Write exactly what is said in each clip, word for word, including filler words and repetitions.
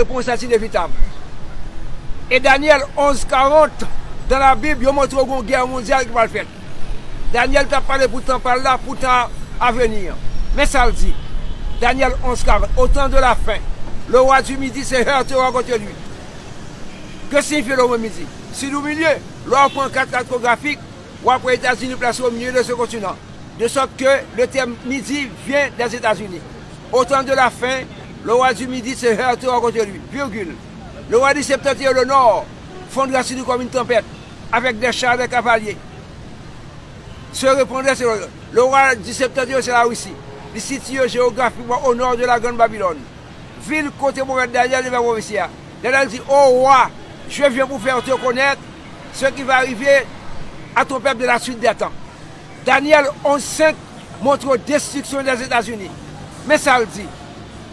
Repons la inevitab. E Danyèl onz karant, dans la Bible, yo montre w gon gè mondyal ki pral fèt. Danyèl t ap pale pou tan pa l la, pou tan a veni an. Men sa l di, Danyèl onz karant, au temps de la fin, le roi du Midi se heurtera contre lui. Que signifie le mot midi? Sud ou milieu? Lè w pran kat katwografik, w ap wè Etazini plase au milieu de ce continent. De sorte que le terme midi vient des États-Unis. Au temps de la fin, le roi du Midi se heurtera contre lui, virgule. Le roi du Septentrion, le nord, fondra sur lui comme une tempête, avec des chars, des cavaliers. Se reprendre, se le roi du Septentrion, c'est la Russie. Li sitiye jewografikman o nò de la Grande Babylone. Vil kote pwofèt Danyèl li fè pwofesi a. Danyèl di, ô roi, je viens pour faire te connaître ce qui va arriver à ton peuple de la suite des temps. Danyèl onz senk montre w destriksyon Dèzetazini. Men sa l di,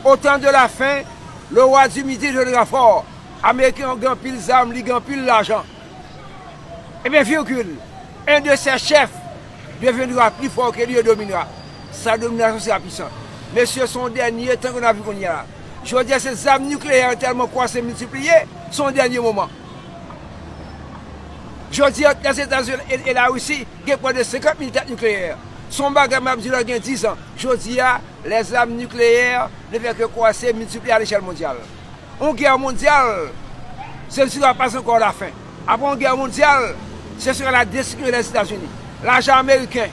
au temps de la fin, le roi du Midi deviendra fort. Ameriken an gen anpil zam, li gen anpil lajan. Ebyen, virgule, un de ses chefs deviendra plus fort que lui et dominera. Sa dominasyon sera puissante. Mesye, se yon dènye tan ke n ap viv kounye a la. Jodi a, se zam nikleyè yo tèlman kwase, miltipliye, se yon dènye moman. Jodi a, Lèzetazini e, e Larisi gen plis de senkant mil tèt nikleyè. Se yon bagay m ap di la gen diz an. Jodi a, lèzam nikleyè ne fè ke kwase, miltipliye a lechèl mondyal. Yon gè mondyal, ce ne sera pas encore la fin. Apre yon gè mondyal, ce sera la destruction des États-Unis. Lajan ameriken,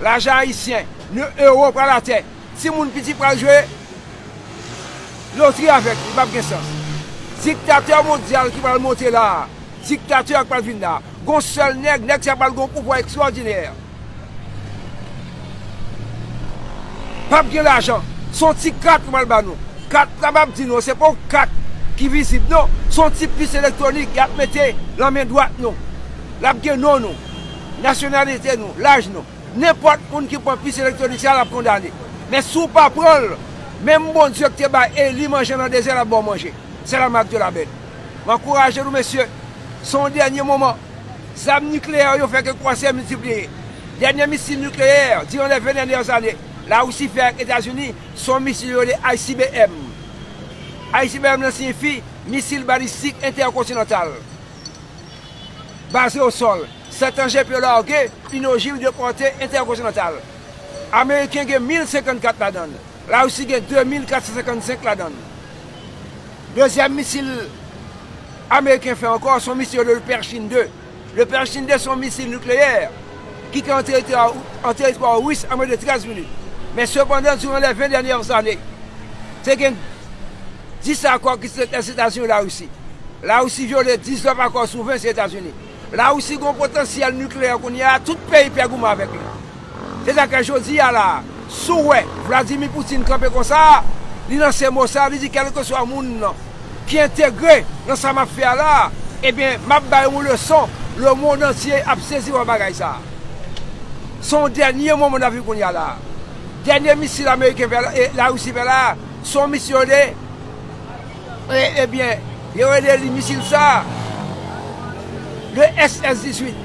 lajan ayisyen, ewo pral atè. Timoun piti pral jwe lotri avèk li, li p ap gen sans. Diktatè mondyal ki pral monte la a, diktatè a k pral vin la a, gon sèl nèg, nèg sa pral gon pouvwa ekstwòdinè. P ap gen lajan. Se yon ti kat yo pral ba nou. Kat la m ap di nou, se pa yon kat ki vizib, non. Se yon ti pis elektwonik y ap mete nan men dwat nou. L ap gen non nou, nasyonalite nou, laj nou. Nenpòt moun ki pran pis elektwonik sa, l ap kondane. Men si w pa pran l, menm Bondye ki te bay Eli manje nan dezè, l ap ba w manje. C'est la marque de la bête. M ankouraje nou, mesye. Se yon dènye moman. Zam nikleyè yo fè ke kwase, miltipliye. Dènye misil nikleyè, durant les vingt dernières années, Larisi fè ak Etazini, se yon misil yo rele I C B M. I C B M nan siyifi misil balistik entèkontinantal. Basé au sol, cet engin peut larguer une ogive de portée intercontinentale. Ameriken gen mil senkannkat ladan l. Larisi gen de mil kat san senkannsenk ladan l. Dezyèm misil ameriken fè ankò, se yon misil yo rele Pershing de. Le Pershing de se yon misil nikleyè ki ka an teritwa, an teritwa ris an mwens de trèz minit. Men sepandan, durant les vingt dernières années, te gen dis akò ki sot Lèzetazini e Larisi. Larisi vyole diznèf akò sou ven, se Etazini. Larisi gen yon potansyèl nikleyè kounye a, tout peyi pè goumen avèk li. Se sa k fè jodi a la, si w wè Vladimir Putin kanpe konsa, li lanse mo sa, li di kèlkeswa moun ki entegre nan sa m ap fè a la, ebyen, m ap ba yo yon leson, le monde entier ap sezi wè bagay sa. Se yon dènye moman n ap viv kounye a la. Dènye misil ameriken fè la, e Larisi fè la, se yon misil yo rele E, ebyen, yo rele li misil sa, le S S dizuit.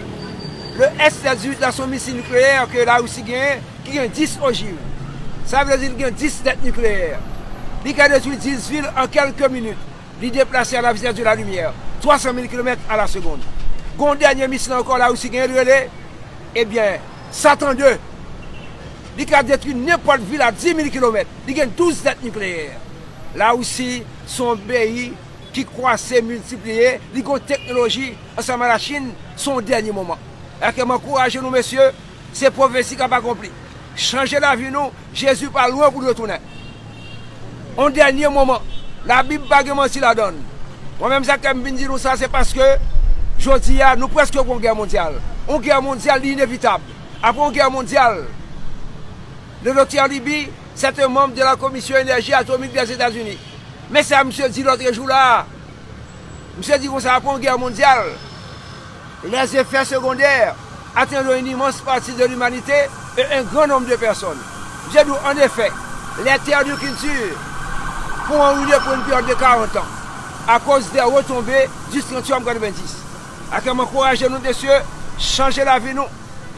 Le S S dizuit la se yon misil nikleyè ke Larisi genyen, ki gen dis ojiv. Sa vle di li gen dis tèt nikleyè. Li ka detwi dis vil an kèlke minit. Li deplase à la vitesse de la lumière, twa san mil kilomèt à la seconde. Gon dènye misil ankò Larisi genyen, li rele, ebyen, Satan de. Li ka detwi nenpòt vil a dis mil kilomèt. Li gen douz tèt nikleyè. Larisi se yon peyi ki kwase, miltipliye, li gen yon teknoloji ansanm a Lachin, se yon dènye moman. Èske m ankouraje nou, mesye, se pwofesi k ap akonpli. Chanje lavi nou, Jezi pa lwen pou l retounen. Yon dènye moman, Labib pa gen manti ladan l. Mwen menm sa k fè m vin di nou sa, se paske jodi a, nou prèske gon gè mondyal. Yon gè mondyal, li inevitab. Apre yon gè mondyal, le doktè Libby, c'est un membre de la Commission Énergie Atomique des États-Unis. Men sa misye di lòtrejou la a. Misye di konsa, apre yon gè mondyal, les effets secondaires atteindront une immense partie de l'humanité et un grand nombre de personnes. Misye di, en effet, les terres du culture pourront ruiner pour une période de quarante ans à cause des retombées du strontium quatre-vingt-dix. Ak m ankouraje nou, mesye, chanje lavi nou.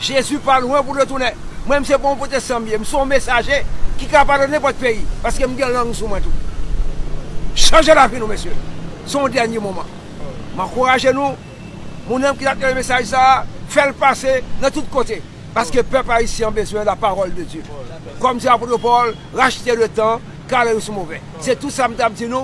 Jezi pa lwen pou l retounen. Mwen, m se pa yon pwotestan m ye, m se yon mesaje ki ka pale nenpòt peyi, paske m gen lang sou mwen tou. Chanje lavi nou, mesye. Se yon dènye moman. M ankouraje nou, moun nan ki t ap tande mesaj sa a, fè l pase nan tout kote. Paske pèp ayisyen an bezwen la parole de Dieu. Kòm di apot Pòl, rachte le tan, kare yo sou move. Se tout sa m t ap di nou.